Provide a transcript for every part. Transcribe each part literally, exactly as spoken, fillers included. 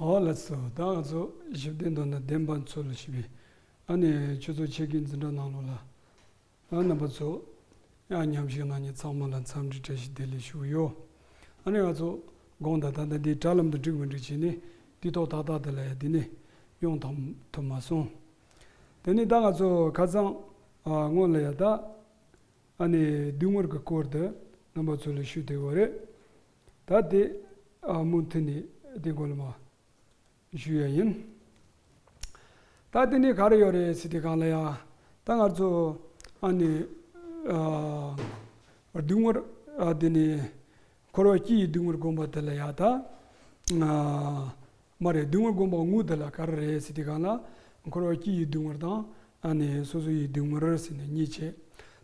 ཨོ་ལགས་སོ། ད་ང་ཚོ་ཞི་བདེ་མདོར་ན་བདེན་པ་འཚོལ་ཞེས་པའི་ཨ་ནི་ཆུ་ཚོད་ཕྱེད་ཀའི་འཛིན་གྲྭ་ནང་ལོགས་ལ། ཨ་རྣམ་པ་ཚོ་ཡང་མཉམ་ཞུགས་གནང་མཁན་ཚང་མ་ལ་འཚམས་འདྲི་བཀྲ་ཤིས་བདེ་ལེགས་ཞུ་གི་ཡོད། ཨ་ནི་ང་ཚོ་དགོངས་དག་ད་ལྟ་འདིའི་དྲ་ལམ་དུ་འགྲིག་མི་འགྲིག་བྱས་ནས་དུས་ཐོག་ཏག་ཏག་དེ་ལ་ཡང་འདི་ནས་ཡོང་ཐུབ་ཐུབ་མ་སོང་། དེ་ནས་ད་ང་ཚོ་ཁ་སང་ཨ་སྔོན་ལ་ཡང་ད་ཨ་ནི་སྡུག་བསྔལ་གྱི་སྐོར་དུ་རྣམ་པ་ཚོ་ལ་ཞུས་བསྡད་ཡོད་རེད། ད་དེ་ཨ་མུ་མཐུད་ནས་དེ་སྐོར་ལ་མ་ཞུ་ཡ་ཡིན། ད་དེ་ནས་ག་རེ་ཡོད་རེད་ཟེར་དུས་སྒང་ལ་ཡ། ད་ང་ཚོ་ཨ་ནི་ཨ་སྡུག་བསྔལ་ཨ་དེ་ནས་འཁོར་བ་སྤྱི་ཡི་སྡུག་བསྔལ་བསྒོམ་པ་དེ་ལ་ཡ་ད་ཨ་མ་རེད། སྡུག་བསྔལ་བསྒོམ་པ་དངོས་དེ་ལ་ག་རེ་རེད་ཟེར་དུས་སྒང་ལ། འཁོར་བ་སྤྱི་ཡི་སྡུག་བསྔལ་དང་ཨ་ནི་སོ་སོ་ཡི་སྡུག་བསྔལ་ཟེར་ནས་གཉིས་བྱས།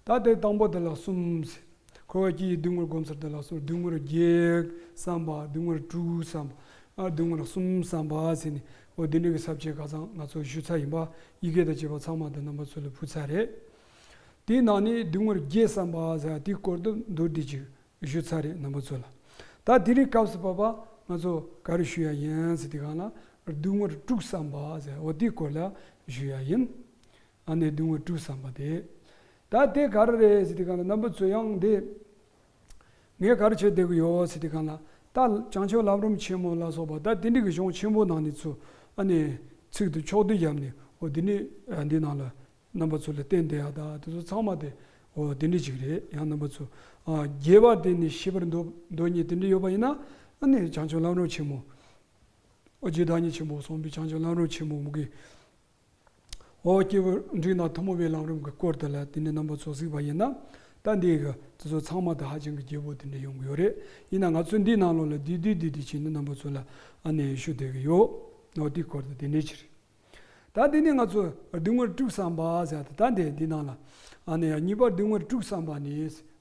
ད་དེ་དང་པོ་དེ་ལ་གསུམ་ཟེར། འཁོར་བ་སྤྱི་ཡི་སྡུག་བསྔལ་བསྒོམ་ས་དེ་ལ་གསུམ། སྡུག་བསྔལ་བརྒྱད་བསམ་པ། སྡུག་བསྔལ་དྲུག་བསམ་པ། ཨ་སྡུག་བསྔལ་གསུམ་བསམ་པ་ཟེར་ནས། འོ་དེ་འདྲ་གི་ས་བཅད་ཁ་སང་ང་ཚོ་ཞུས་ཚར་ཡིན་པ། ཡི་གེ་དང་བཅས་པ་ཚང་མ་དེ་རྣམ་པ་ཚོ་ལ་ཕུལ་ཚར་རེད། དེའི་ནང་ནས་སྡུག་བསྔལ་བརྒྱད་བསམ་པ་ཟེར་དེའི་སྐོར་དུ་མདོར་བསྡུས་ཅིག་ཞུས་ཚར་རེད་རྣམ་པ་ཚོ་ལ། ད་དེ་རིང་སྐབས་སུ་བབ་པ་ང་ཚོ་ག་རེ་ཞུ་ཡ་ཡིན་ཟེར་དུས་སྒང་ལ། སྡུག་བསྔལ་དྲུག་བསམ་པ་ཟེར་འོ་དེའི་སྐོར་ལ་ཞུ་ཡ་ཡིན། ཨ་ནི་སྡུག་བསྔལ་དྲུག་བསམ་པ་དེ། ད་དེ་ག་རེ་རེད་ཟེར་དུས་སྒང་ལ་རྣམ་པ་ཚོ་ཡང་དེ་ངས་ག་རེ་བྱེད་བསྡད་ཀྱི་ཡོད་ཟེར་དུས་སྒང་ལ། ད་བྱང་ཆུབ་ལམ་རིམ་ཆེན་མོ་ལ་སོགས་པ་ད་དེ་འདྲ་གི་གཞུང་ཆེན་པོ་ནང་ནས་ཚུར་ཨ་ནི་ཚིག་ཏུ་ཕྱོགས་བསྡུས་བརྒྱབ་ནས། འོ་དེ་ནས་འདི་ནང་ལ་རྣམ་པ་ཚོ་ལ་བསྟན་བསྡད་ཡ། ད་དེ་ཚོ་ཚང་མ་དེ་འོ་དེ་འདྲ་ཅིག་རེད། ཡང་རྣམ་པ་ཚོ་ཨ་རྒྱས་པ་དེ་ནས་ཤེས་པར་འདོད་འདོད་མཁན་དེ་འདྲ་ཡོད་པ་ཡིན་ན། ཨ་ནི་བྱང་ཆུབ་ལམ་རིམ་ཆེན་མོ། ཨོ་རྒྱས་བདག་ཉིད་ཆེན་པོ་གསུངས་པའི་བྱང་ཆུབ་ལམ་རིམ་ཆེན་མོ་མུ་གེ། འོ་སྐྱེས་བུ་འབྲིང་དང་ཐུན་མོང་བའི་ལམ་རིམ་གྱི་སྐོར་དེ་ལ་དེ་ནས་རྣམ་པ་ཚོ་གཟིགས་པ་ཡིན་ན། ད་འདི་གི་དེ་ཚོ་ཚང་མ་དེ་ཧ་ཅང་གི་རྒྱས་པོ་དེ་འདྲ་ཡོང་གི་ཡོད་རེད། ཡིན་ན་ང་ཚོ་འདིའི་ནང་ལོགས་ལ་བསྡུས་བསྡུས་བསྡུས་བསྡུས་བྱས་ནས་རྣམ་པ་ཚོ་ལ་ཨ་ནི་ཞུ་བསྡད་ཀྱི་ཡོད། འོ་དེའི་སྐོར་དེ་དེ་འདྲ་ཅིག་རེད། ད་དེ་ནས་ང་ཚོ་སྡུག་བསྔལ་དྲུག་བསམ་པ་ཟེར་ཡ་དེ། ད་འདི་འདི་ནང་ལ་ཨ་ནི་གཉིས་པ་སྡུག་བསྔལ་དྲུག་བསམ་པ་ནི།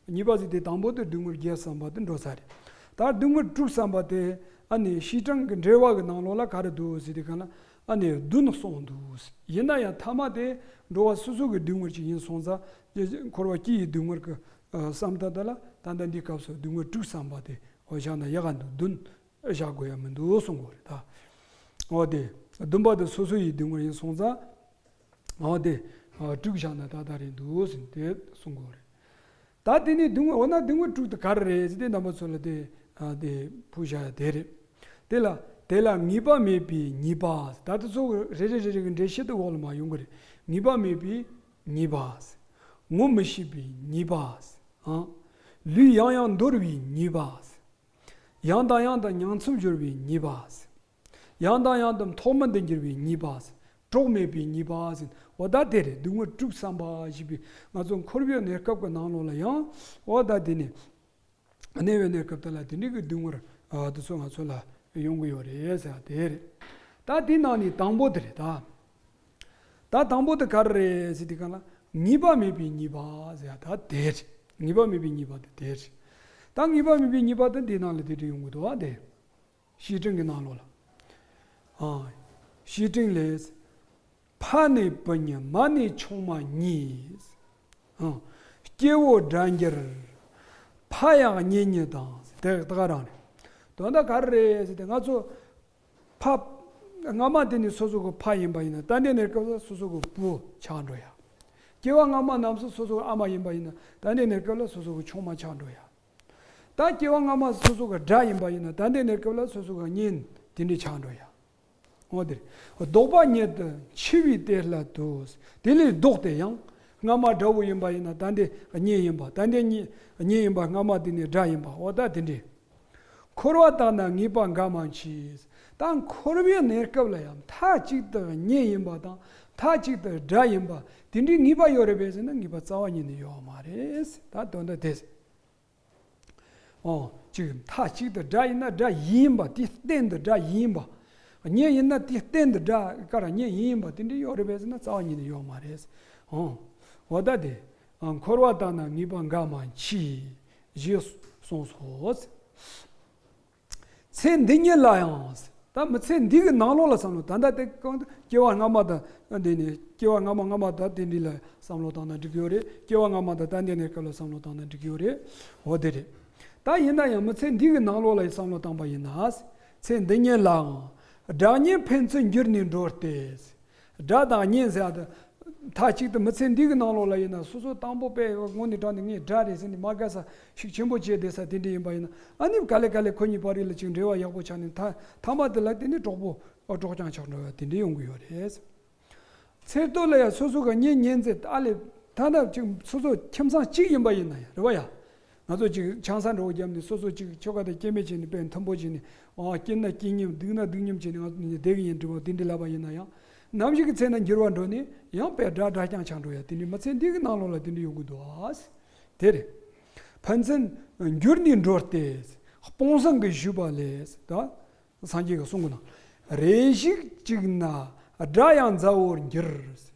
གཉིས་པ་ཟེར་དེ་དང་པོ་དེ་སྡུག་བསྔལ་བརྒྱད་བསམ་པ་དེ་འགྲོ་ས་རེད། ད་སྡུག་བསྔལ་དྲུག་བསམ་པ་དེ་ཨ་ནི་བཤེས་སྤྲིང་གི་འགྲེལ་པ་གི་ནང་ལོགས་ལ་ག་རེ་འདུག་ཟེར་དུས་སྒང་ལ། ཨ་ནི་བདུན་གསུངས་འདུག། ཡིན་ན་ཡང་ཐ་མ་དེ་འགྲོ་བ་སོ་སོ་གི་སྡུག་བསྔལ་ཅིག་ཡིན་སོང་ཙང་། འཁོར་བ་སྤྱི་ཡི་སྡུག་བསྔལ་གྱི་ཨ་བསམ་སྟངས་དེ་ལ་ད་ལྟ་འདི་སྐབས་སུ་སྡུག་བསྔལ་དྲུག་བསམ་པ་དེ་འོ་བཞག་ན་ཡག་ག་འདུག། བདུན་བཞག་དགོས་ཡ་མི་འདུག་གསུང་གི་ཡོད་རེད་ད། འོ་དེ་བདུན་པ་དེ་སོ་སོ་ཡི་སྡུག་བསྔལ་ཡིན་སོང་ཙང་། འོ་དེ་ཨ་དྲུག་བཞག་ན་ཏག་ཏག་རེད་འདུག་ཟེར་ནས་དེ་གསུང་གི་ཡོད་རེད། ད་དེ་ནས་སྡུག་བསྔལ། འོ་ན་སྡུག་བསྔལ་དྲུག་དེ་ག་རེ་རེད་ཟེར་ཏེ་རྣམ་པ་ཚོ་ལ་དེ་ཨ་དེ་ཕུལ་བཞག་ཡ་དེ་རེད། དེ་ལ་དེ་ལ་ངེས་པ་མེད་པའི་ཉེས་པ། ད་དེ་ཚོ་རེ་རེ་རེ་རེ་གི་འགྲེལ་བཤད་དེ་འོག་ལ་མར་ཡོང་གི་རེད། ངེས་པ་མེད་པའི་ཉེས་པ། ངོ་མི་ཤེས་པའི་ཉེས་པ། ཨང་། ལུས་ཡང་ཡང་འདོར་བའི་ཉེས་པ། ཡང་དང་ཡང་དུ་ཉིང་མཚམས་སྦྱོར་བའི་ཉེས་པ། ཡང་དང་ཡང་དུ་མཐོ་དམན་དུ་འགྱུར་བའི་ཉེས་པ། གྲོགས་མེད་པའི་ཉེས་པ་ཟེར། འོ་ད་དེ་རེད། སྡུག་བསྔལ་དྲུག་བསམ་པ་ཞེས་པའི་ང་ཚོ་འཁོར་བའི་གནས་སྐབས་ཀྱི་ནང་ལོགས་ལ་ཡང་། འོ་ད་དེ་ནས་གནས་པའི་གནས་སྐབས་དེ་ལ་དེ་འདྲའི་གི་སྡུག་བསྔལ་ཨ་དེ་ཚོ་ང་ཚོ་ལ་ཡོང་གི་ཡོད་རེད་ཟེར་བ་དེ་རེད། ད་དེའི་ནང་ནས་དང་པོ་དེ་རེད་ད། ད་དང་པོ་དེ་ག་རེ་རེད་ཟེར་དུས་སྒང་ལ། ངེས་པ་མེད་པའི་ཉེས་པ་ཟེར་ཡ་ད་དེ་རེད། ངེས་པ་མེད་པའི་ཉེས་པ་དེ་དེ་རེད། ད་ངེས་པ་མེད་པའི་ཉེས་པ་དེ་འདིའི་ནང་ལ་དེ་འདྲ་ཡོང་གི་འདུག་བ་དེ། བཤེས་སྤྲིང་གི་ནང་ལོགས་ལ། ཨ། བཤེས་སྤྲིང་ལས། ཕ་ནས་བུ་གཉིས། མ་ནས་ཆུང་མ་གཉིས། ཨ། སྐྱེ་བོ་དགྲར་འགྱུར། ཕ་ཡང་གཉེན་ཉེ་དང་། དེ་ད་ག་རང་རེད། དོན་དག་ག་རེ་རེད་ཟེར་ཏེ་ང་ཚོ། ཕ། སྔ་མ་དེ་ནི་སོ་སོ་གི་ཕ་ཡིན་པ་ཡིན་ན། ད་ལྟའི་གནས་སྐབས་ལ་སོ་སོ་གི་བུ་ཆགས་འགྲོ་ཡ། སྐྱེ་བ་སྔ་མ་རྣམས་སུ་སོ་སོ་གི་ཨ་མ་ཡིན་པ་ཡིན་ན། ད་ལྟའི་གནས་སྐབས་ལ་སོ་སོ་གི་ཆུང་མ་ཆགས་འགྲོ་ཡ། ད་སྐྱེ་བ་སྔ་མ་སོ་སོ་གི་དགྲ་ཡིན་པ་ཡིན་ན། ད་ལྟའི་གནས་སྐབས་ལ་སོ་སོ་གི་གཉེན་དེ་འདྲ་ཆགས་འགྲོ་ཡ། འོ་དེ་རེད། བཟློག་པ་ཉིད་དུ་འཆི་བའི་གཏེར་ལ་ལྟོས། དེ་ལས་བཟློག་སྟེ་ཡང་། སྔ་མ་དགྲ་བོ་ཡིན་པ་ཡིན་ན། ད་ལྟའི་གཉེན་ཡིན་པ། ད་ལྟའི་གཉེན་གཉེན་ཡིན་པ། སྔ་མ་དེ་ནི་དགྲ་ཡིན་པ། འོ་ད་དེ་འདྲས། འཁོར་བ་དག་ན་ངེས་པ་འགའ་མ་མཆིས། ད་འཁོར་བའི་གནས་སྐབས་ལ་ཡང་མཐའ་གཅིག་ཏུ་གཉེན་ཡིན་པ་དང་། མཐའ་གཅིག་ཏུ་དགྲ་ཡིན་པ་དེ་འདྲའི་ངེས་པ་ཡོད་རེད་པས་ཟེར་ན། ངེས་པ་རྩ་བ་ཉིད་ནས་ཡོད་མ་རེད། ད་དོན་དག་དེ། ཨོ། གཅིག་མཐའ་གཅིག་ཏུ་དགྲ་ཡིན་ན་དགྲ་ཡིན་པ། དེ་གཏན་དུ་དགྲ་ཡིན་པ། གཉེན་ཡིན་ན་དེ་གཏན་དུ་དགྲ་ཀ་ར་གཉེན་ཡིན་པ་དེ་འདྲ་ཡོད་རེད་པས་ཟེར་ན། རྩ་བ་ཉིད་ནས་ཡོད་མ་རེད། ཨོ། འོ་ད་དེ། ཨ། འཁོར་བ་དག་ན་ངེས་པ་འགའ་མ་མཆིས། ཞེས་གསུངས་སོ། ཚེ་འདི་ཉིད་ལ་ཡང་། ད་མི་ཚེ་འདི་གི་ནང་ལོགས་ལ་བསམ་བློ། ད་ལྟ་དེ་གང་དུ་སྐྱེ་བ་སྔ་མ་དང་འདི་ནི། སྐྱེ་བ་སྔ་མ་སྔ་མ་དང་དེ་འདྲ་ལ་བསམ་བློ་བཏང་ན་འགྲིག་གི་ཡོད་རེད། སྐྱེ་བ་སྔ་མ་དང་ད་ལྟའི་གནས་སྐབས་ལ་བསམ་བློ་བཏང་ན་འགྲིག་གི་ཡོད་རེད། འོ་དེ་རེད། ད་ཡིན་ན་ཡང་མི་ཚེ་འདི་གི་ནང་ལོགས་ལ་བསམ་བློ་བཏང་པ་ཡིན་ན། ཚེ་འདི་ཉིད་ལའང་ སྒྲ་སྙན་ཕན་ཚུན་འགྱུར་ནས་འགྲོ་སྟེ། སྒྲ་དང་བརྙན་ཟེར་ཡ་དེ། མཐའ་གཅིག་ཏུ་མི་ཚེ་འདི་གི་ནང་ལོགས་ལ་ཡིན་ན་སོ་སོ་དང་པོ་དཔེ་དངོས་གནས་དྲང་ནས་ངས་སྒྲ་རེད་ཟེར་ནས་མ་དགའ་ས་ཤུགས་ཆེན་པོ་བྱས་བསྡད་ས་དེ་འདྲ་ཡིན་པ་ཡིན་ན། ཨ་ནི་ག་ལེ་ག་ལེ་ཁོ་གཉིས་བར་ལ་ཅིག་འབྲེལ་བ་ཡག་པོ་ཆགས་ནས་མཐའ་མཐའ་མ་དེ་ལ་དེ་ནི་གྲོགས་པོ་གྲོགས་རྐྱང་ཆགས་འགྲོ་ཡ་དེ་འདྲ་ཡོང་གི་ཡོད་རེད། ཚེ་སྟོད་ལ་ཡང་སོ་སོ་གི་གཉེན་ཉེ་ཚན་ཨ་ལས་ཐ་ན་ཅིག་སོ་སོ་ཁྱིམ་ཚང་གཅིག་ཡིན་པ་ཡིན་ན་ཡང་རེད་བ་ཡ། ང་ཚོ་ཅིག་ཆང་ས་འགྲོ་བརྒྱབ་ནས་སོ་སོ་ཅིག་ཁྱོ་ག་དང་སྐྱེ་དམན་བྱས་ནས་དཔེ་མཐུན་པོ་བྱས་ནས་ཨ་སྐྱིད་ན་སྐྱིད་མཉམ་སྡུག་ན་སྡུག་མཉམ་བྱས་ནས་ང་ཚོ་བསྡད་གི་ཡིན་འདྲི་བ་དེ་འདྲ་ལབ་པ་ཡིན་ན་ཡང་། ནམ་ཞིག་གི་ཚེ་ན་འགྱུར་བ་འགྲོ་ནས་ཡང་དཔེ་སྒྲ་སྒྲ་རྐྱང་ཆགས་འགྲོ་ཡ་དེ་འདྲའི་མི་ཚེ་འདི་གི་ནང་ལོགས་ལ་དེ་འདྲ་ཡོང་གི་འདུག་ཨ། དེ་རེད། ཕན་ཚུན་འགྱུར་ནས་འགྲོ་སྟེ། སྤོང་བཟང་གིས་ཞུས་པ་ལས་ད། སངས་རྒྱས་ཀྱིས་གསུང་གི་ན། རེ་ཞིག་ཅིག་ན་སྒྲ་ཡང་མཛའ་བོར་འགྱུར།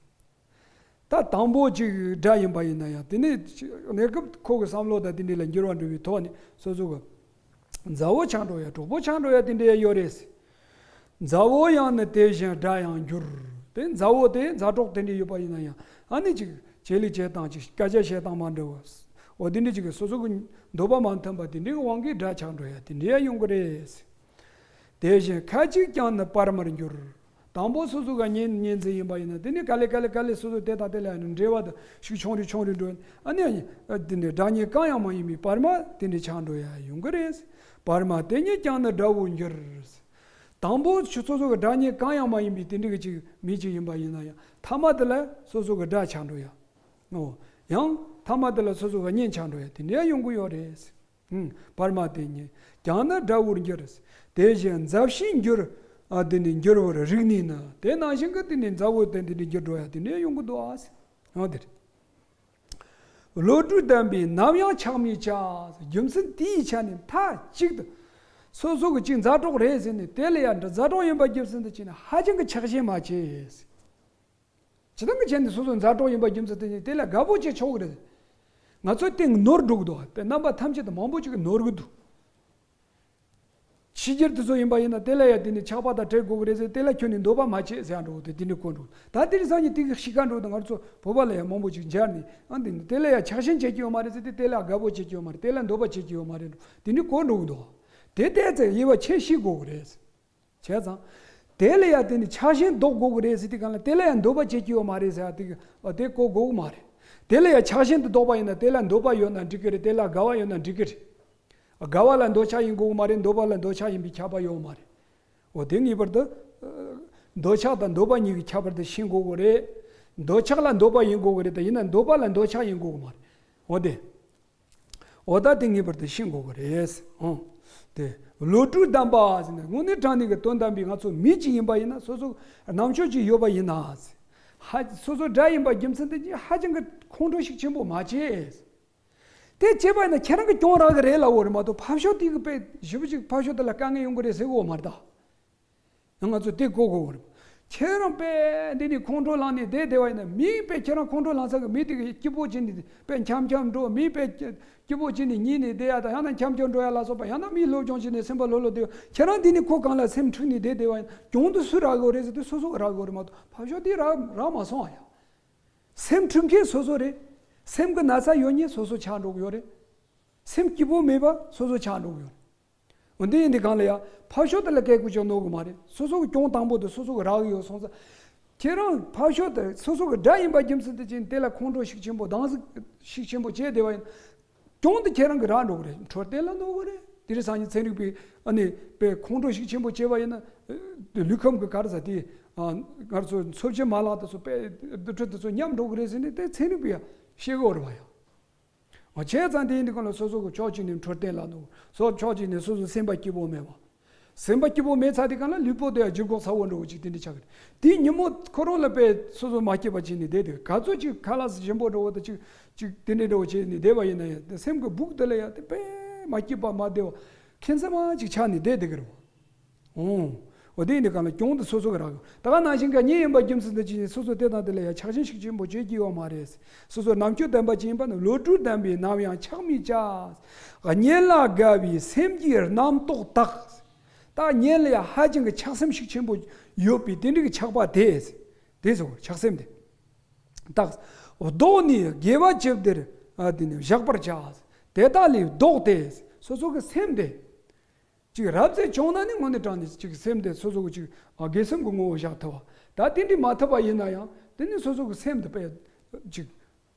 ད་དང་པོ་ཅིག་སྒྲ་ཡིན་པ་ཡིན་ན་ཡང་དེ་ནས་གནས་སྐབས་ཁོ་གི་བསམ་བློ་དང་དེ་འདྲ་ལ་འགྱུར་བ་འགྲོ་བའི་ཐོག་ནས་སོ་སོ་གི་མཛའ་བོ་ཆགས་འགྲོ་ཡ་གྲོགས་པོ་ཆགས་འགྲོ་ཡ་དེ་འདྲ་ཡ་ཡོད་རེད། མཛའ་བོ་ཡང་ནི་དེ་བཞིན་སྒྲ་ཡང་འགྱུར། དེ་མཛའ་བོ་དེ་མཛའ་གྲོགས་དེ་འདྲ་ཡོད་པ་ཡིན་ན་ཡང་ཨ་ནི་ཅིག་བྱེད་ལས་བྱེད་སྟངས་ཅིག་སྐད་ཆ་བཤད་སྟངས་མ་འདྲ་བ། འོ་དེ་འདྲ་ཅིག་གི་སོ་སོ་གི་འདོད་པ་མ་མཐུན་པ་དེ་འདྲའི་དབང་གིས་སྒྲ་ཆགས་འགྲོ་ཡ་དེ་འདྲ་ཡ་ཡོང་གི་རེད། དེ་བཞིན་ཁ་ཅིག་ཀྱང་ནི་པར་མར་འགྱུར། དང་པོ་སོ་སོ་ག་གཉེན་ཉེ་ཚན་ཡིན་པ་ཡིན་ན་དེ་ནི་ག་ལེ་ག་ལེ་ག་ལེ་སོ་སོ་དེ་དང་དེ་ལ་ཡང་འབྲེལ་བ་དང་ཤུགས་ཆུང་རུ་ཆུང་རུ་འགྲོ། ཨ་ནི་དེ་ནི་སྒྲ་སྙན་གང་ཡང་མ་ཡིན་པའི་པར་མ་དེ་འདྲ་ཆགས་འགྲོ་ཡ་ཡོང་གི་རེད། པར་མ་དེ་ཉིད་ཀྱང་ནི་དགྲ་བོར་འགྱུར། དང་པོ་སོ་སོ་གི་སྒྲ་སྙན་གང་ཡང་མ་ཡིན་པའི་དེ་འདྲ་གི་ཅིག་མི་ཅིག་ཡིན་པ་ཡིན་ན་ཡང་མཐའ་མ་དེ་ལ་སོ་སོ་གི་དགྲ་ཆགས་འགྲོ་ཡ། ཨོ། ཡང་མཐའ་མ་དེ་ལ་སོ་སོ་གི་གཉེན་ཆགས་འགྲོ་ཡ་དེ་འདྲ་ཡ་ཡོང་གི་ཡོད་རེད། ཨུམ། བར་མ་དེ་ཉིད་ཀྱང་ནི་དགྲ་བོར་འགྱུར། དེ་བཞིན་མཛའ་བཤེས་འགྱུར། ཨ་དེ་ནི་འགྱུར་བར་རིགས་ནས་ནི་དེ་ནང་བཞིན་གྱི་དེ་ནི་མཛའ་བོ་དེ་འདི་འདྲ་འགྱུར་འགྲོ་ཡ་དེ་འདྲ་ཡོང་གི་འདུག་ཨ། ཡང་དེ་རེད། བློ་གྲོས་ལྡན་པས་ནམ་ཡང་ཆགས་མི་བྱ། རྒྱུ་མཚན་དེའི་ཆ་ནས་མཐའ་གཅིག་ཏུ་སོ་སོ་གི་ཅིག་མཛའ་གྲོགས་རེད་ཟེར་ནས་དེ་ལ་ཡང་འདྲ་མཛའ་གྲོགས་ཡིན་པ་རྒྱུ་མཚན་དུ་བྱས་ནས་ཧ་ཅང་གི་ཆགས་ཞེན་མ་བྱེད། སྤྱིར་བཏང་གི་ཆ་ནས་སོ་སོ་མཛའ་གྲོགས་ཡིན་པ་རྒྱུ་མཚན་དེ་ནི་དེ་ལ་དགའ་པོ་བྱེད་ཆོག་གི་རེད། ང་ཚོའི་སྟེང་ནོར་འགྲོ་གི་འདུག་པ་དེ་རྣམ་པ་ཐམས་ཅད་དུ་མང་པོ་ཅིག་གི་ནོར་གི་འདུག་ཕྱི་རྒྱལ་དེ་ཚོ་ཡིན་པ་ཡིན་ན་དེ་ལ་ཡ་དེ་ནི་ཆགས་པ་དང་བྲལ་དགོས་གི་རེད་ཟེར་དེ་ལ་ཁྱོད་ནི་འདོད་པ་མ་བྱེད་ཟེར་ཡ་འགྲོ་གི་འདུག་དེ་འདྲའི་གོ་འགྲོ་ད་དེ་རིང་སང་ཉིན་དེ་གི་གཤིས་ཀ་འགྲོ་གི་འདུག་ང་ཚོ་བོད་པ་ལ་ཡ་མང་པོ་ཅིག་འབྱར་ནས་ཨ་འདི་ནི་དེ་ལ་ཡ་ཆགས་ཞེན་བྱེད་ཀྱི་ཡོད་མ་རེད་ཟེར་དེ་དེ་ལ་དགའ་པོ་བྱེད་ཀྱི་ཡོད་མ་རེད་དེ་ལ་འདོད་པ་བྱེད་ཀྱི་ཡོད་མ་རེད་འགྲོ་དེ་འདྲའི་གོ་འགྲོ་གི་འདུག་དེ་ལྟས་ཚེ་དབྱེ་བ་ཕྱེ་ཤེས་དགོས་གི་རེད། བྱས་ཙང་། དེ་ལ་ཡ་དེ་ནི་ཆགས་ཞེན་ལྡོག་དགོས་གི་རེད་ཟེར་དུས་གང་ལ་དེ་ལ་ཡ་འདོད་པ་བྱེད་ཀྱི་ཡོད་མ་རེད་ཟེར་ཡ་དེ་གི་དེ་གོ་དགོས་གི་མ་རེད། དེ་ལ་ཡ་ཆགས་ཞེན་དུ་ལྡོག་པ་ཡིན་ན་དེ་ལ་འདོད་པ་ཡོད་ན་འགྲིག་གི་རེད་དེ་ལ་དགའ་བ་ཡོད་ན་འགྲིག་གི་རེད། དགའ་བ་ལ་འདོད་ཆགས་ཡིན་དགོས་གི་མ་རེད་འདོད་པ་ལ་འདོད་ཆགས་ཡིན་པའི་ཁྱབ་པ་ཡོད་མ་རེད། འོ་དེ་ངེས་པར་དུ། འདོད་ཆགས་དང་འདོད་པ་གཉིས་ཀྱི་ཁྱད་པར་དེ་ཤེས་དགོས་གི་རེད། འདོད་ཆགས་ལ་འདོད་པ་ཡིན་དགོས་གི་རེད་དེ་ཡིན་ན་འདོད་པ་ལ་འདོད་ཆགས་ཡིན་དགོས་གི་མ་རེད། འོ་དེ། འོ་ད་དེ་ངེས་པར་དུ་ཤེས་དགོས་ཀྱི་རེད། ཨང་། དེ། བློ་གྲོས་ལྡན་པ་ཟེར་ནས་དངོས་གནས་དྲང་གནས་ཀྱི་དོན་དམ་པའི་ང་ཚོ་མི་གཅིག་ཡིན་པ་ཡིན་ན་སོ་སོ་རྣམ་དཔྱོད་ཅིག་ཡོད་པ་ཡིན་ན། ཧ། སོ་སོ་དགྲ་ཡིན་པ་རྒྱུ་མཚན་དེ་ཧ་ཅང་གི་ཁོང་ཁྲོ་ཤུགས་ཆེན་པོ་མ་བྱེད། དེ་བྱས་པ་ཡིན་ན་ཁྱེད་རང་གི་གྱོང་རག་གི་རེད་ལབ་དགོས་རེད་མ་གཏོགས་ཕར་ཕྱོགས་དེ་གི་དཔེ་ཞེ་པོ་ཅིག་ཕར་ཕྱོགས་དེ་ལ་དཀའ་ངལ་ཡོང་གི་རེད་ཟེར་དགོས་མ་རེད་ད། ང་ཚོ་དེ་གོ་དགོས་རེད། ཁྱེད་རང་དཔེ་འདི་ནས་ཁོང་ཁྲོ་ལངས་ནས་བསྡད་བསྡད་པ་ཡིན་ན་མིས་དཔེ་ཁྱེད་རང་ཁོང་ཁྲོ་ལངས་ས་གི་མི་དེ་གི་སྐྱིད་པོ་བྱས་ནས་དཔེ་འཁྱམ་འཁྱམ་འགྲོ་མིས་དཔེ་སྐྱིད་པོ་བྱས་ནས་ཉལ་ནས་བསྡད་ཡ་དང་ཡང་ན་འཁྱམ་འཁྱམ་འགྲོ་ཡ་ལ་སོགས་པ་ཡང་ན་མིས་སློབ་སྦྱོང་བྱས་ནས་སེམས་པ་ལྷོད་ལྷོད་བསྡད་ཡ་ཁྱེད་རང་འདི་ནས་ཁོ་གང་ལ་སེམས་འཁྲུག་ནས་བསྡད་བསྡད་པ་ཡིན་ན་གྱོང་དེ་སུས་རག་དགོས་རེད་ཟེར་དུས་སོ་སོ་གི་རག་དགོས་རེད་མ་གཏོགས་ཕར་ཕྱོགས་དེ་རག་རག་མ་སོང་བ་ཡ། སེམས་འཁྲུག་མཁན་སོ་སོ་རེད། སེམས་ཀྱི་ན་ཚ་ཡོད་མཁན་སོ་སོ་ཆགས་འགྲོ་གི་ཡོད་རེད། སེམས་སྐྱིད་པོ་མེད་པ་སོ་སོ་ཆགས་འགྲོ་གི་ཡོད་རེད། འོ་འདི་ཡིན་དུས་གང་ལ་ཡ། ཕར་ཕྱོགས་དེ་ལ་སྐད་སྐུལ་བྱེད་ནོར་གི་མ་རེད། སོ་སོ་གི་གྱོང་དང་པོ་དེ་སོ་སོ་གི་རག་གི་ཡོད་སོང་ཙང་། ཁྱེད་རང་ཕར་ཕྱོགས་དེ་སོ་སོ་གི་དགྲ་ཡིན་པ་རྒྱུ་མཚན་དེ་ཅན་དེ་ལ་ཁོང་ཁྲོ་ཤུགས་ཆེན་པོ་སྡང་ཟུག་ཤུགས་ཆེན་པོ་བྱས་བསྡད་པ་ཡིན། གྱོང་དེ་ཁྱེད་རང་གི་རག་འགྲོ་གི་རེད། འཕྲོད་བསྟེན་ལ་གནོད་གི་རེད། དེ་རིང་སང་ཉིན་ཚན་རིག་པས་ཨ་ནི་དཔེ་ཁོང་ཁྲོ་ཤུགས་ཆེན་པོ་བྱས་པ་ཡིན་ན། ལུས་ཁམས་ཀྱི་ག་རེ་ཟ་དེ། ང་ཚོ་འཚོ་བྱེད་མ་ལག་དེ་ཚོ་དཔེ་དུར་ཁྲོད་དེ་ཚོ་ཉམས་འགྲོ་གི་རེད་ཟེར་ནས་དེ་ཚན་རིག་པས་ཤེས་གི་ཡོད་རེད་བ་ཡ། འོ་བྱས་ཙང་དེ་ཡིན་དུས་གང་ལ་སོ་སོ་གི་ཕྱོགས་གཅིག་ནས་འཕྲོད་བསྟེན་ལ་འདུག་སོ་ཕྱོགས་གཅིག་ནས་སོ་སོ་སེམས་པ་སྐྱིད་པོ་མེད་པ། སེམས་པ་སྐྱིད་པོ་མེད་ཚར་དུས་གང་ལ་ལུས་པོ་དེ་ཡང་ལྗིད་ཁོག་ཚ་བོ་འགྲོ་གི་ཅིག་དེ་འདྲ་ཆགས་ཀྱི་རེད། དེའི་ཉིན་མོ་ཁོ་རང་ལ་དཔེ་སོ་སོ་མ་སྐྱིད་པ་བྱས་ནས་བསྡད་དེ་ག་ཚོད་ཅིག་ཁ་ལག་ཞིམ་པོ་འགྲོ་བ་དང་ཅིག་ཅིག་དེ་འདྲ་འགྲོ་བ་བྱས་ནས་བསྡད་པ་ཡིན་ན་ཡང་དེ་སེམས་ཀྱི་སྦུག་དེ་ལ་ཡང་དེ་དཔེ་མ་སྐྱིད་པ་མ་བདེ་བ་ཁེངས་སེམས་མ་ཅིག་ཆགས་ནས་བསྡད་དེ་གི་རེད་བ། ཨོ། འོ་དེ་ཡིན་དུས་གང་ལ་གྱོང་དེ་སོ་སོ་གི་རག་གི། ད་ག་ནང་བཞིན་གྱི་གཉེན་ཡིན་པ་རྒྱུ་མཚན་དུ་བྱས་ནས་སོ་སོ་དེ་དང་དེ་ལ་ཡང་ཆགས་ཞེན་ཤུགས་ཆེན་པོ་བྱེད་ཀྱི་ཡོད་མ་རེད། སོ་སོ་རྣམ་དཔྱོད་ལྡན་པ་ཅིག་ཡིན་པ་ནི་བློ་གྲོས་ལྡན་པས་ནམ་ཡང་ཆགས་མི་བྱ། གཉེན་ལ་དགའ་བའི་སེམས་ཀྱི་རྣམ་རྟོག་དག་ད་གཉེན་ལ་ཡང་ཧ་ཅང་གི་ཆགས་སེམས་ཤུགས་ཆེན་པོ་ཡོད་པའི་དེ་འདྲ་གི་ཆགས་པ་དེ། དེ་ཚོ་ཆགས་སེམས་དེ། དག་བཟློག་ནས་དགེ་བ་ཅི་བདེར་ཨ་དེ་ནི་བཞག་པར་བྱ། དེ་དག་ལས་ལྡོག་སྟེ་སོ་སོ་གི་སེམས་དེ། ཅིག་རབ་ཙམ་བྱུང་ན་ནི་དངོས་གནས་དྲང་ནས་ཅིག་སེམས་དེ་སོ་སོ་གི་ཅིག་ཨ་དགེ་སེམས་ཀྱི་ངོ་བོ་བཞག་ཐུབ་པ། ད་དེ་འདྲ་མ་ཐུབ་པ་ཡིན་ན་ཡང་དེ་ནི་སོ་སོ་གི་སེམས་དེ་དཔེ་ཅིག་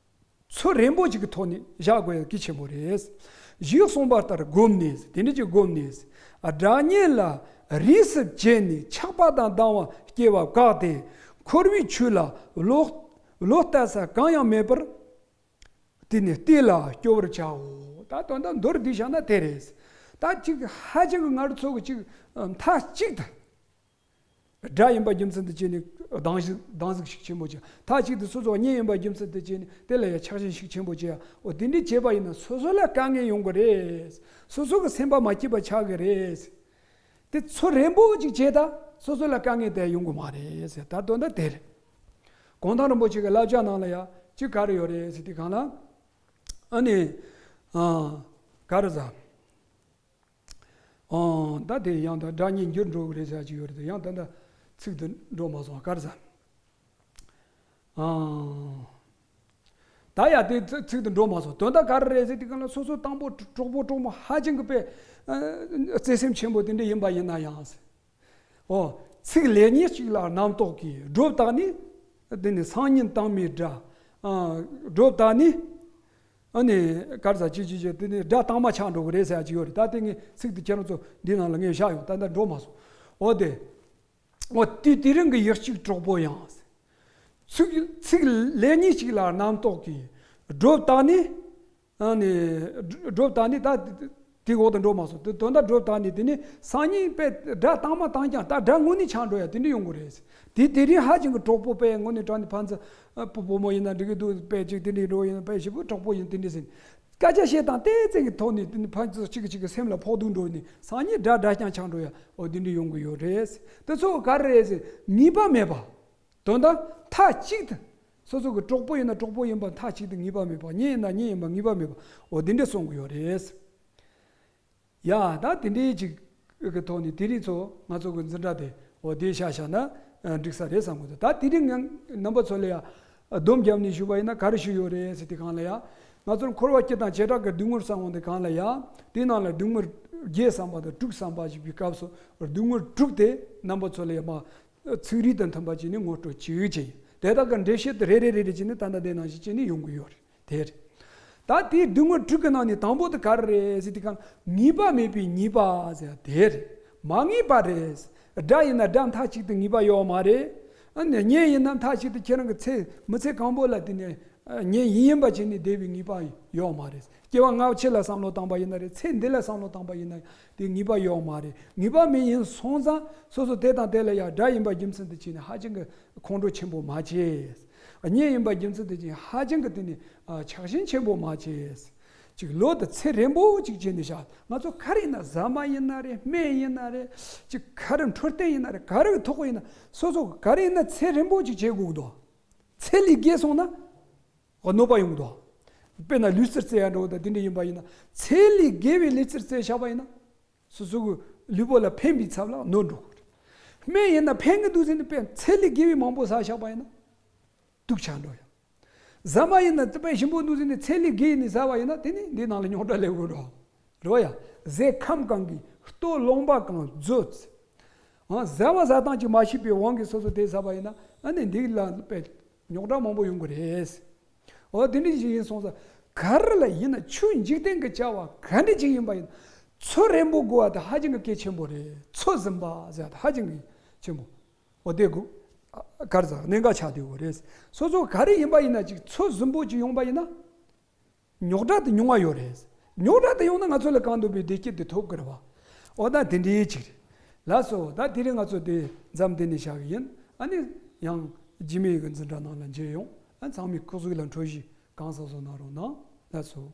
ཚུལ་རན་པོ་ཅིག་གི་ཐོག་ནས་བཞག་དགོས་ཡ་གལ་ཆེན་པོ་རེད། ཞེས་གསུངས་པ་ལྟར་བསྒོམས་ནས། དེ་འདྲ་ཅིག་བསྒོམས་ནས། སྒྲ་སྙན་ལ་རིས་སུ་བཅད་ནས་ཆགས་པ་དང་སྡང་བ་སྐྱེ་བ་བཀག་སྟེ། འཁོར་བའི་ཆོས་ལ་བློ་བློ་གཏད་ས་གང་ཡང་མེད་པར། དེ་ནི་གཏད་ལ་སྐྱོ་བར་བྱའོ། ད་དོན་དག་མདོར་བསྡུས་བཞག་ན་དེ་རེད། ད་ཅིག་ཧ་ཅང་གི་ང་རང་ཚོ་གི་ཅིག་མཐའ་གཅིག་ཏུ་སྒྲ་ཡིན་པ་རྒྱུ་མཚན་དུ་བྱས་ནས་སྡང་ཞིག་སྡང་ཟུག་ཤུགས་ཆེན་པོ་བྱེད། མཐའ་གཅིག་ཏུ་སོ་སོ་གཉེན་ཡིན་པ་རྒྱུ་མཚན་དུ་བྱས་ནས་དེ་ལ་ཡང་ཆགས་ཞེན་ཤུགས་ཆེན་པོ་བྱེད་ཡ། འོ་དེ་འདྲ་བྱས་པ་ཡིན་ན་སོ་སོ་ལ་དཀའ་ངལ་ཡོང་གི་རེད། སོ་སོ་གི་སེམས་པ་མ་སྐྱིད་པ་ཆགས་ཀྱི་རེད། དེ་ཚུལ་རན་པོ་ཅིག་བྱས་ད་སོ་སོ་ལ་དཀའ་ངལ་དེ་ཡོང་གི་མ་རེད་ཟེར། ད་དོན་དག་དེ་རེད། གུང་ཐང་རིན་པོ་ཆེ་གི་བསླབ་བྱ་ནང་ལ་ཡ་ཅིག་ག་རེ་ཡོད་རེད་ཟེར་དུས་སྒང་ལ། ཨ་ནི། ཨ། ག་རེ་ཟ། ཨ། ད་དེ་ཡང་ད་སྒྲ་སྙན་འགྱུར་འགྲོ་གི་རེད་ཟེར་ཅིག་ཡོད་རེད་དེ། ཡང་ད་ད་ཚིག་དེ་འགྲོ་མ་སོང་། ག་རེ་ཟ། ཨ། ད་ཡ་དེ་ཚིག་ཚིག་དེ་འགྲོ་མ་སོང་། དོན་དག་ག་རེ་རེད་ཟེར་དུས་སྒང་ལ་སོ་སོ་དང་པོ་གྲོགས་པོ་གྲོགས་མོ་ཧ་ཅང་གི་དཔེ་ཨ་བརྩེ་སེམས་ཆེན་པོ་དེ་འདྲ་ཡིན་པ་ཡིན་ན་ཡང་། འོ། ཚིག་ལེགས་ཉེས་གཅིག་ལ་རྣམ་རྟོག་གིས། སྒྲོ་བཏགས་ནས། དེ་ནི་སང་ཉིན་དྭངས་མའི་སྒྲ། ཨ། སྒྲོ་བཏགས་ནས། ཨ་ནི་གར་ས་ཅི་ཅི་ཅི་དེ་ནི་སྒྲ་དྭངས་མ་ཆགས་འགྲོ་གི་རེད་ཟེར་ཡ་ཅིག་ཡོད་རེད། ད་དེ་ངས་ཚིག་དེ་ཁྱེད་རང་ཚོ་འདི་ནང་ལ་ངས་བཞག་ཡོང་། ད་ལྟ་འགྲོ་མ་སོང་། འོ་དེ། འོ་དུས་དེ་རིང་གི་ཡིད་གཅིག་གྲོགས་པོ་ཡང་། ཚིག་ཚིག་ལེགས་ཉེས་གཅིག་ལ་རྣམ་རྟོག་གིས། སྒྲོ་བཏགས་ནས། ཨ་ནི། སྒྲོ་བཏགས་ནས་ད་དེ་འོག་ཏུ་འགྲོ་མ་སོང་། དེ་དོན་དག་སྒྲོ་བཏགས་ནས་དེ་ནི་སང་ཉིན་དཔེ་སྒྲ་དྭངས་མ་བཏང་ཀྱང་ད་སྒྲ་དངོས་གནས་ཆགས་འགྲོ་ཡ་དེ་འདྲ་ཡོང་གི་རེད། དེ་དེ་རིང་ཧ་ཅང་གི་གྲོགས་པོ་དཔེ་དངོས་གནས་དྲང་གནས་ཕན་ཚུན་བུ་བུ་མོ་ཡིན་ན་འགྲིག་གི་འདུག་དཔེ་ཅིག་དེ་འདྲ་འགྲོ་ཡིན་ན་དཔེ་ཞེ་པོ་གྲོགས་པོ་ཡིན་དེ་འདྲ་ཟིན། སྐད་ཆ་བཤད་སྟངས་ཏོག་ཙམ་གྱི་ཐོག་ནས་དེ་ནི་ཕན་ཚུན་གཅིག་གིས་གཅིག་གི་སེམས་ལ་ཕོག་ཐུག་འགྲོ་ནས་སང་ཉིན་སྒྲ་སྒྲ་རྐྱང་ཆགས་འགྲོ་ཡ་འོ་དེ་འདྲ་ཡོང་གི་ཡོད་རེད། དེ་ཚོ་ག་རེ་རེད་ཟེར། ངེས་པ་མེད་པ། དོན་དག་མཐའ་གཅིག་ཏུ། སོ་སོ་གི་གྲོགས་པོ་ཡིན་ན་གྲོགས་པོ་ཡིན་པ་མཐའ་གཅིག་ཏུ་ངེས་པ་མེད་པ། གཉེན་ཡིན་ན་གཉེན་ཡིན་པ་ངེས་པ་མེད་པ། འོ་དེ་འདྲ་གསུང་གི་ཡོད་རེད། ཡ་ད་དེ་འདྲའི་ཅིག་གི་ཐོག་ནས་དེ་རིང་ཚོ་ང་ཚོ་གི་འཛིན་གྲྭ་དེ་འོ་དེ་བཞག་བཞག་ན་འགྲིག་ས་རེད་བསམ་གི་འདུག་ད་དེ་རིང་ངས་རྣམ་པ་ཚོ་ལ་ཡ་སྡོམ་བརྒྱབ་ནས་ཞུས་པ་ཡིན་ན་ག་རེ་ཞུས་ཡོད་རེད་ཟེར་དུས་སྒང་ལ་ཡ། ང་ཚོར་འཁོར་བ་སྐྱེ་དང་བྱེ་བྲག་གི་སྡུག་བསྔལ་བསམ་འོང་དུས་སྒང་ལ་ཡ། དེའི་ནང་ལ་སྡུག་བསྔལ་བརྒྱད་བསམ་པ་དང་དྲུག་བསམ་པ་ཞིག་པའི་སྐབས་སུ་སྡུག་བསྔལ་དྲུག་དེ་རྣམ་པ་ཚོ་ལ་ཡ་མ། ཚིག་རིས་དང་མཐུན་པ་བྱས་ནས་ངོ་སྤྲོད་བྱེད་ཅིང་། དེ་དག་གི་འགྲེལ་བཤད་དེ་རེ་རེ་རེ་རེ་བྱས་ནས་ད་ལྟ་དེ་ནང་བཞིན་བྱས་ནས་ཡོང་གི་ཡོད་རེད། དེ་རེད། ད་དེའི་སྡུག་བསྔལ་དྲུག་གི་ནང་ནས་དང་པོ་དེ་ག་རེ་རེད་ཟེར་དུས་སྒང་ངེས་པ་མེད་པའི་ཉེས་པ་ཟེར་དེ་རེད། མ་ངེས་པ་རེད། སྒྲ་ཡིན་ན་སྒྲ་མཐའ་གཅིག་ཏུ་ངེས་པ་ཡོད་མ་རེད། ཨ་ནི་གཉེན་ཡིན་ན་མཐའ་གཅིག་ཏུ་ཁྱེད་རང་གི་ཚེ་མི་ཚེ་གང་པོ་ལ་དེ་ནས་གཉེན་ཡིན་ཡིན་པ་བྱས་ནས་བསྡད་པའི་ངེས་པ་ཡོད་མ་རེད། སྐྱེ་བ་སྔ་ཕྱི་ལ་བསམ་བློ་བཏང་པ་ཡིན་ན་རེད། ཚེ་འདི་ལ་བསམ་བློ་བཏང་པ་ཡིན་ན་དེ་ངེས་པ་ཡོད་མ་རེད། ངེས་པ་མེད་ཡིན་སོང་ཙང་སོ་སོ་དེ་དང་དེ་ལ་ཡང་སྒྲ་ཡིན་པ་རྒྱུ་མཚན་དུ་བྱས་ནས་ཧ་ཅང་གི་ཁོང་ཁྲོ་ཆེན་པོ་མ་བྱེད། གཉེན་ཡིན་པ་རྒྱུ་མཚན་དུ་བྱས་ནས་ཧ་ཅང་གི་དེ་ནི་ཆགས་ཞེན་ཆེན་པོ་མ་བྱེད། ཅིག་བློ་དེ་ཚེ་རིང་པོ་ཅིག་བྱས་ནས་བཞག་ང་ཚོ་ག་རེ་ཡིན་ན་ཟ་མ་ཡིན་ན་རེད། སྨན་ཡིན་ན་རེད། ཅིག་ག་རེ་འཕྲོད་བསྟེན་ཡིན་ན་རེད། ག་རེ་གི་ཐོག་གི་ཡིན་ན་སོ་སོ་ག་རེ་ཡིན་ན་ཚེ་རིང་པོ་ཅིག་བྱེད་དགོས་ཀྱི་འདུག་ཚེ་ལས་བརྒལ་སོང་ན་གནོད་པ་ཡོང་གི་འདུག་དཔེར་ན་ལུས་རྩལ་རྩེ་ཡ་འདྲ་བོ་དང་དེ་འདྲ་ཡིན་པ་ཡིན་ན་ཚེ་ལས་བརྒལ་བའི་ལུས་རྩལ་རྩེ་བཞག་པ་ཡིན་ན། སོ་སོ་གི་ལུས་པོ་ལ་ཕན་པའི་ཚབ་ལ་གནོད་འགྲོ་གི་རེད། སྨན་ཡིན་ན་ཕན་གི་འདུག་ཟེར་ནས་དཔེ་ཚད་ལས་བརྒལ་བའི་མང་པོ་ཟ་བཞག་པ་ཡིན་ན་སྡུག་ཆགས་འགྲོ་ཡ། ཟ་མ་ཡིན་ན་དཔེ་ཞིམ་པོ་འདུག་ཟེར་ནས་ཚད་ལས་བརྒལ་ནས་ཟ་བ་ཡིན་ན་དེ་ནི་འདི་ནང་ལ་རྙོག་དྲ་སླེབས་དགོས་འགྲོ། རེད་བ་ཡ། ཟས་ཁམ་གང་གིས་ལྟོ་ལོང་པ་གང་མཛོད། ཨང་ཟ་བ་ཟ་སྟངས་ཀྱིས་མ་ཤེས་པའི་དབང་གིས་སོ་སོ་དེ་ཟ་བ་ཡིན་ན་ཨ་ནི་འདི་ལ་དཔེ་རྙོག་དྲ་མང་པོ་ཡོང་གི་རེད། འོ་དེ་འདྲ་ཞིག་ཡིན་སོང་ཙང་ག་རེ་ལ་ཡིན་ན་ཆོས་འཇིག་རྟེན་གྱི་བྱ་བ་ག་འདྲ་ཅིག་ཡིན་པ་ཡིན་ཚུལ་རན་པོ་དགོས་པ་དེ་ཧ་ཅང་གི་གལ་ཆེན་པོ་རེད། ཚོད་ཟིན་པ་ཟེར་ཡ་དེ་ཧ་ཅང་གི་ཆེན་པོ། འོ་དེ་དགོས། ག་རེ་ཟེར་གནད་འགག་ཆགས་བསྡད་ཡོད་རེད། སོ་སོ་ག་རེ་ཡིན་པ་ཡིན་ན་ཅིག་ཚོད་ཟིན་པོ་ཅིག་ཡོང་པ་ཡིན་ན། རྙོག་དྲ་དེ་ཉུང་བ་ཡོད་རེད། རྙོག་དྲ་དེ་ཡོང་ན་ང་ཚོ་ལ་གང་འདོད་པའི་བདེ་སྐྱིད་དེ་ཐོབ་ཀྱི་རེད་བ། འོ་ད་དེ་འདྲའི་ཅིག་རེད། ལགས་སོ། ད་དེ་རིང་ང་ཚོ་དེ་མཚམས་འདི་ནས་བཞག་གི་ཡིན། ཨ་ནི་ཡང་རྗེས་མའི་གི་འཛིན་གྲྭ་ནང་ལ་མཇལ་ཡོང་། ཨ་ཚང་མས་སྐུ་གཟུགས་ལ་འཕྲོད་བཞེས་གང་ཟབ་ཟབ་གནང་རོགས་གནང་། ལགས་སོ།